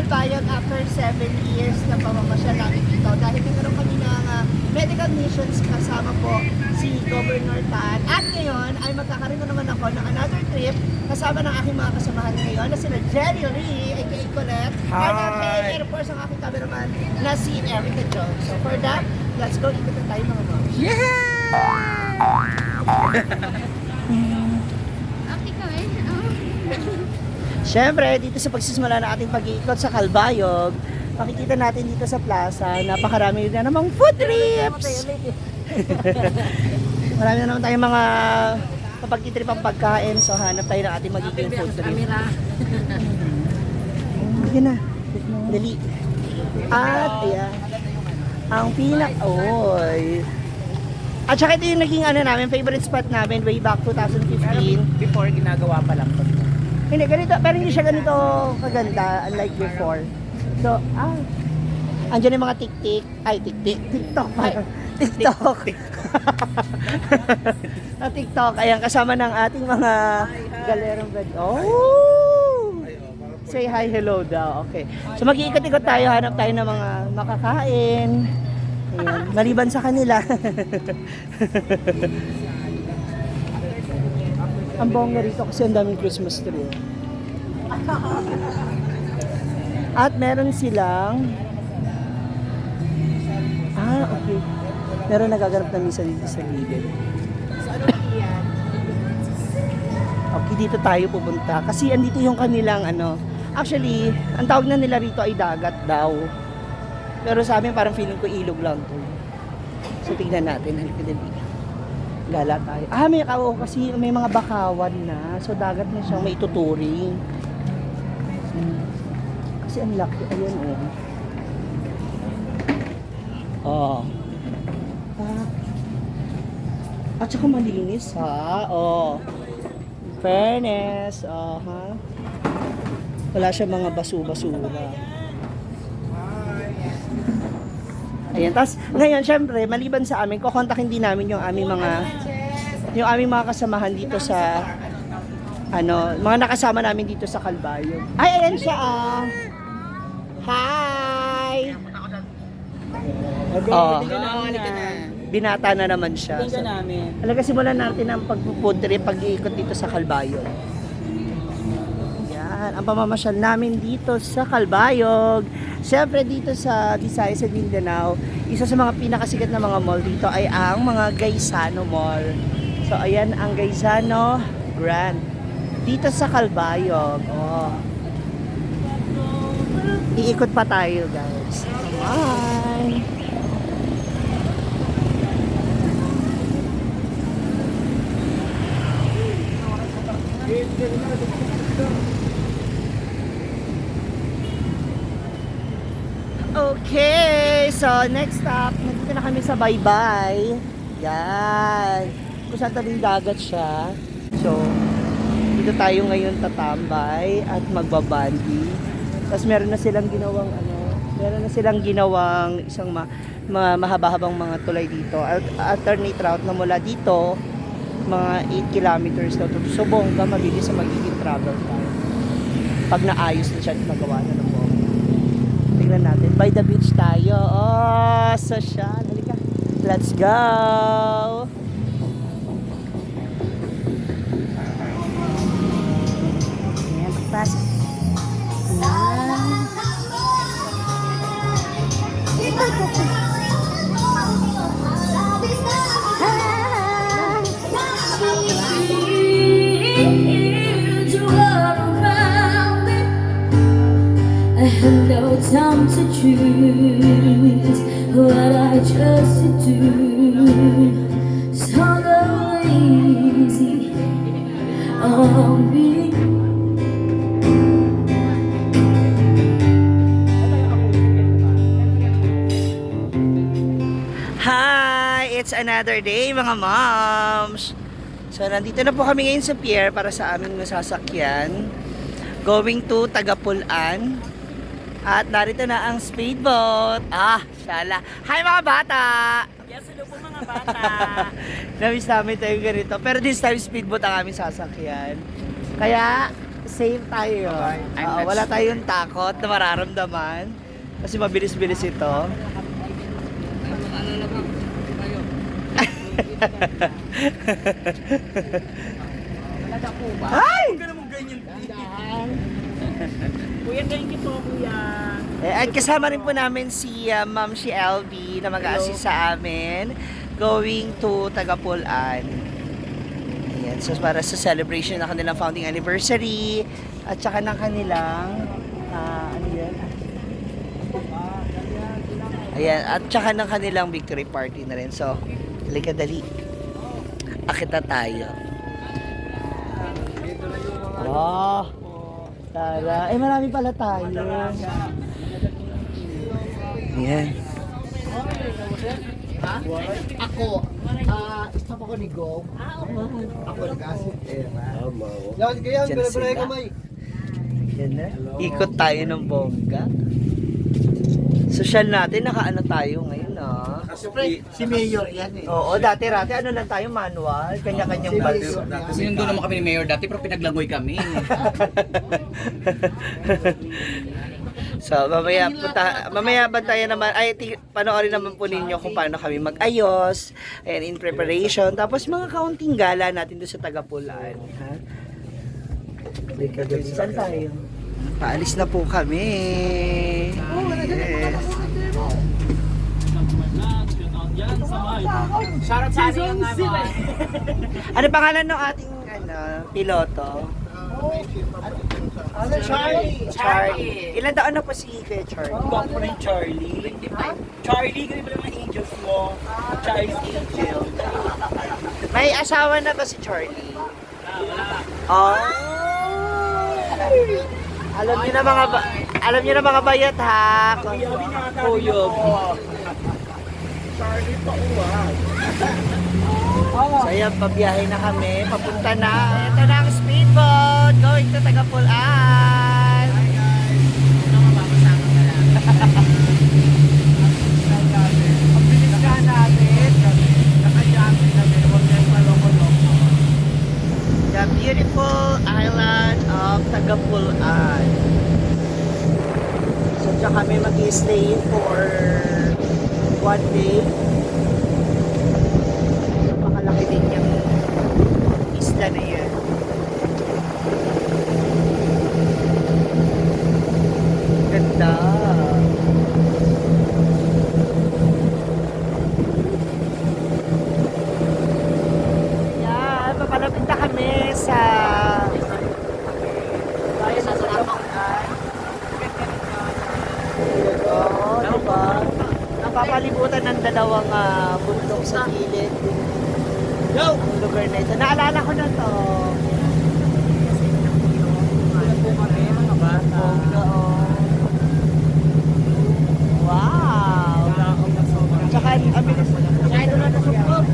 Calbayog after 7 years na pamamasyal namin dito dahil nagkaroon kami ng medical missions kasama po si Governor Tan. At ngayon ay magkakaroon na naman ako ng another trip kasama ng aking mga kasamahan ngayon na sila Jenny Lee, aka Colette, and of course ang aking cameraman na si Erica Jones. So for that, let's go ikot na tayo mga moms. Siyempre, dito sa pagsisimula ng ating pag-iikot sa Calbayog, makikita natin dito sa plaza, napakarami na namang food trips! Marami na naman tayong mga kapag-trip ang pagkain, so hanap tayo ng ating magiging food trip. Sige na, dali. At, ayan, ang at saka ito yung naging namin, favorite spot namin way back 2015. Before, ginagawa pa lang. Hindi, ganito, pero hindi siya ganito kaganda, unlike before. So, andyan yung mga TikTok. TikTok, ayan, kasama ng ating mga galerong bed. Oh! Say hi, hello daw, okay. So, mag-iikot-ikot tayo, hanap tayo ng mga makakain. Ayan, maliban sa kanila. Ang bongga rito kasi ang daming Christmas tree. At meron silang okay. Meron nagaganap na misa dito sa gilid. Okay, dito tayo pupunta. Kasi andito yung kanilang actually, ang tawag na nila rito ay dagat daw. Pero sa amin parang feeling ko ilog lang to. So tignan natin, halika dali. Gala tayo. Kasi may mga bakawan na. So dagat na siyang may tuturing. Kasi ang laki. Ayan At saka malinis ha. Fairness. Wala siya mga basura. Ayan, tas ngayon syempre maliban sa amin, kukontakin din namin yung aming mga kasamahan dito sa mga nakasama namin dito sa Calbayog. Ay, ayan siya Hi! Binata na naman siya. So, talaga simulan natin ang pag-food trip, pag-iikot dito sa Calbayog. Yan, ang pamamasyal namin dito sa Calbayog. Siyempre dito sa Visayas at Mindanao, isa sa mga pinakasikat na mga mall dito ay ang mga Gaisano Mall. So ayan ang Gaisano Grand. Dito sa Calbayog. Iikot pa tayo guys. Bye! Okay, so next stop, nandito na kami sa Baybay. Yan. Kung saan tabing dagat siya. So, dito tayo ngayon tatambay at magbabandi. Tapos meron na silang ginawang isang mahaba-habang mga tulay dito. Alternate route na mula dito, mga 8 kilometers na to. So, bongga, mabilis sa magiging travel time. Pag naayos na siya at magawa na ng bongga. Tingnan natin. By the beach tayo. Social. Halika. Let's go! Ayan, pagpasok. I had no time to choose what I chose to do. So go easy on me. Hi! It's another day mga moms! So nandito na po kami ngayon sa pier para sa aming masasakyan. Going to Tagapulan. At narito na ang speedboat. Shala. Hi mga bata! Yes, hello po mga bata. Namiss namin tayo ganito. Pero this time speedboat ang aming sasakyan. Kaya, safe tayo. Wala tayong takot na mararamdaman. Kasi mabilis-bilis ito. Ay! Huwag ka naman ganyan. Kuya, thank you po, kuya. At kasama rin po namin si Ma'am si LB na mag-assist sa amin going to Tagapulan. Ayan, so para sa celebration ng kanilang founding anniversary at saka ng kanilang ano yan? Ayan, at saka ng kanilang victory party na rin. So, halika dali. Akita tayo. Wow! Tara. Eh, marami pala tayo. Ayan. Ako, stop ako ni Go. Ako nag-asip. Yan, kaya, Diyan bala-bala sila. kamay. Yan na. Ikot tayo ng bongga. Social natin, nakaano tayo ngayon, Siyempre, si Mayor yan eh. Oo, dati-rati, ano lang tayo, manual. Kanya-kanyang bus. Sinundo naman kami ni Mayor dati, pero pinaglangoy kami. So, mamaya bantayan naman, panoorin naman po ninyo kung paano kami mag-ayos, ayan, in preparation, tapos mga kaunting gala natin doon sa Tagapulan. Ha? Saan tayo? Paalis na po kami. Yes. Shoutout sa ating Ano pangalan ng ating piloto? Charlie. Ilan taon na po si Kuya Charlie? Gwapo na yung Charlie. Charlie, ganun pala mga angels mo. Charlie's Angel. May asawa na ba si Charlie? Oh. Alam niyo na mga bayat ha. Kuyog. Charlie pa So ayan, pabiyahe na kami. Papunta na. Ito na ang speedboat. Going to Tagapulan. Hi guys. Ang bilis ka natin. Nakayamin namin. Huwag na yung paloko-loko. The beautiful island of Tagapulan. So dyan kami mag-stay for 1 day. Napakalaki din yung isla na yan. Ganda. Yan, papalapit na kami sa bayan sa Tagapulan. Oo, diba? Napapalibutan ng dalawang bundok sa gilid. Ang lugar na ito. Naalala ko na to. Wow! Tsaka, ang bilis mo. Tsaka ito na nasukop.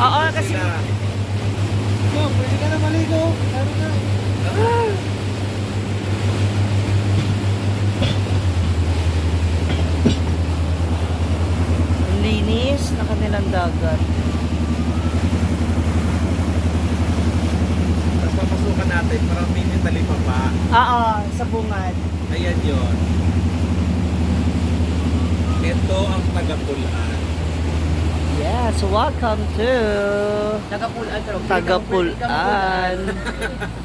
Oo, kasi... Yo, pwede ka na maligo. Meron na. Ang linis na kanilang dagat. Tapos papasukan natin, parang mini talipa pa. Oo, sa bungad. Ayan yun. Ito ang Tagapulan. Yes, welcome to Tagapulan. Tagapulan.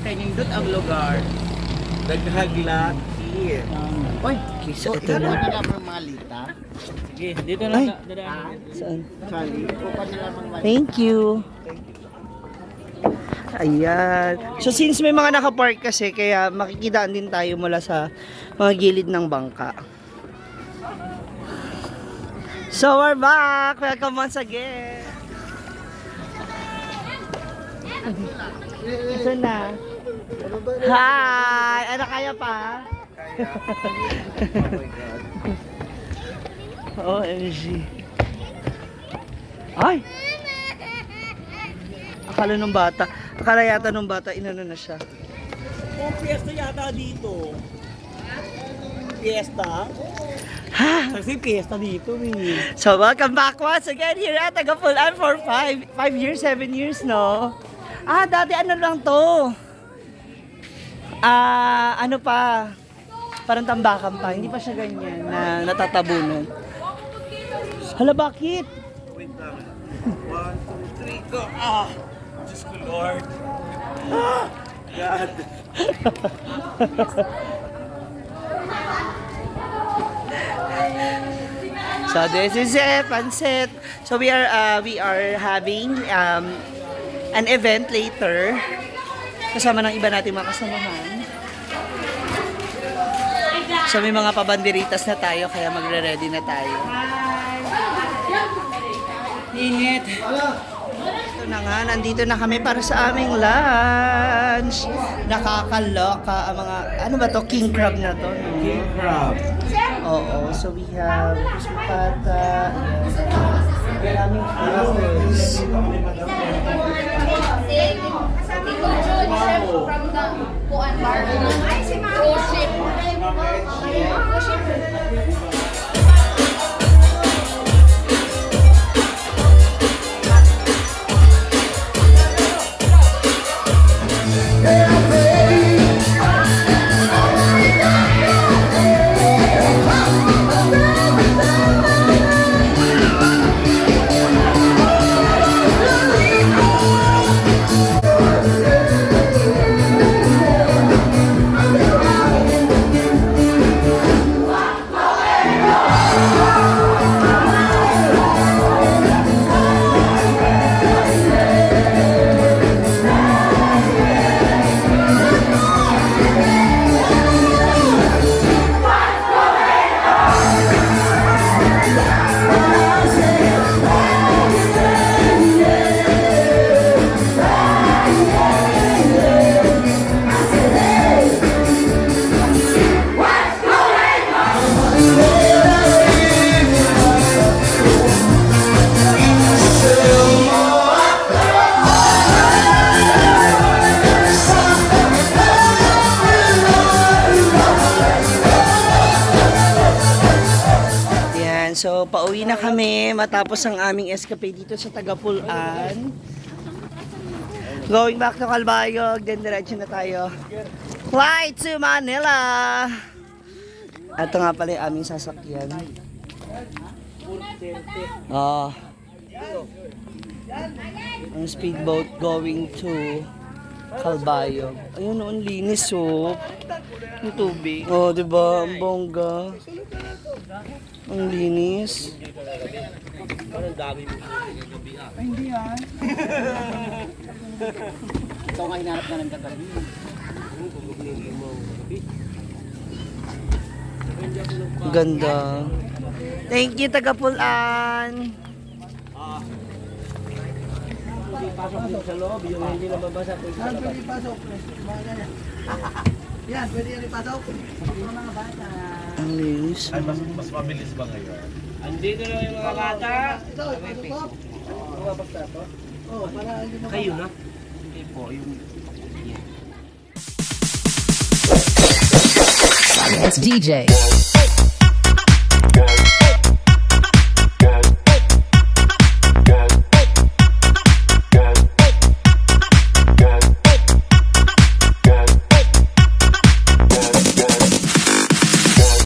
Kanyang ang lugar. Naghaglaki. Oy, So, ito na. Nila mga malita. sige, dito na Ay. dadaan. Saan? Charlie, kupa nila mga malita. Thank you. Ayan. So since may mga nakapark kasi, kaya makikitaan din tayo mula sa mga gilid ng bangka. So we're back! Welcome once again! Ito na. Hi! Ano kaya pa? OMG. Ay! Akala yata nung bata, inano na siya. Oh, fiesta yata dito. Fiesta? Ha? Kasi fiesta dito eh. So welcome back once again here at Tagapulan for 5 years, 7 years, no? Dati ano lang to? Ano pa? Parang tambakan pa. Hindi pa siya ganyan na natatabunan. Hala, bakit? Wait lang. 1, 2, 3, go! Diyos ko, Lord. God. So this is it, Pansit. So we are having an event later kasama ng iba nating mga kasamahan. So may mga pabanderitas na tayo kaya magre-ready na tayo. Init. Ito na nga, nandito na kami para sa aming lunch. Nakakaloka ang mga, ano ba to? King crab na to. No? King crab. Oo, so we have crispy pata, maraming foods. So, pauwi na kami matapos ang aming escapade dito sa Tagapulan. Going back to Calbayog, then diretso na tayo. Flight to Manila! Ito nga pala yung aming sasakyan. Ang speedboat going to Calbayog. Ayun, ang linis oh. Yung tubig. Oh, diba? Ang bongga. Ang linis. Parang dami mo sa gabi ah. Ay, hindi yan. Ikaw nga hinarap na ng kagabi. Ganda. Thank you, Tagapulan. Pasok mo sa loob, yung hindi na babasa po sa labas. Pwede ipasok. Yan, pwede yan ipasok. Mga bata. Ang linis. Ay, mas mabilis ba ngayon? Andito na yung mga bata. Ito, ipasok ko. Oh, para hindi mo Kayo na? Hindi po, yung... It's DJ.